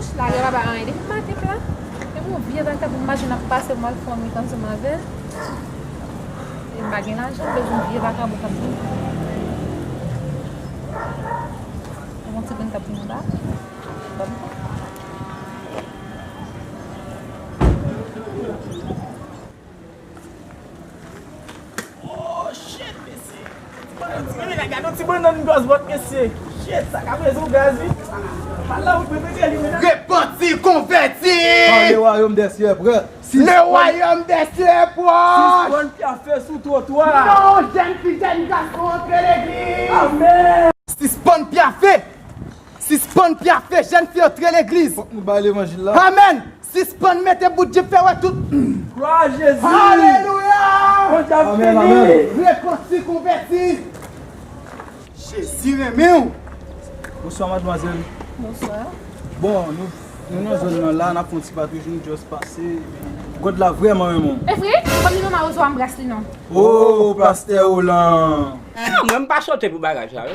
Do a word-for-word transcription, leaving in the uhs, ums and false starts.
Lage papa anyen. Depi maten m la, gen yon vye vakabon m pa jwenn ap pase pou m al fè yon mit ansanm avè l. E m pa gen lajan, m bezwen yon vye vakabon k ap vini. Gen yon ti grenn k ap vini anba. Ban m pran. Oh, shit, mesye. Ti bannann, gade yon ti bannann gaz bòt, mesye. Shit, sa ka peze yon gaz, wi. Pale la, ou prefere li, men. Repanti, konvèti! Car le royaume des cieux est près. Le royaume des cieux est proche! Sispann pyafe sou twotwa. Non, jèn fi, jèn gason, antre legliz! Amèn! Sispann pyafe! Sispann pyafe, jèn fi, antre legliz. Fòk nou bay levanjil la. Amèn. Sispann mete bout jip fè wè tout. Glwa a Jezi. Alelouya. Kont ap fini. Amèn, amèn. Repanti, konvèti. Jezi renmen w. Bonswa, madmwazèl. Bonswa. Bon, nou, nou nan zòn nan la, n ap fè yon ti patwouj, nou just pase. God la vrèman renmen w. E vre? Kòm li nan mawozo a, m bras li non. Oh, pastè Roland. Mwen, m pa chante pou bagay sa yo.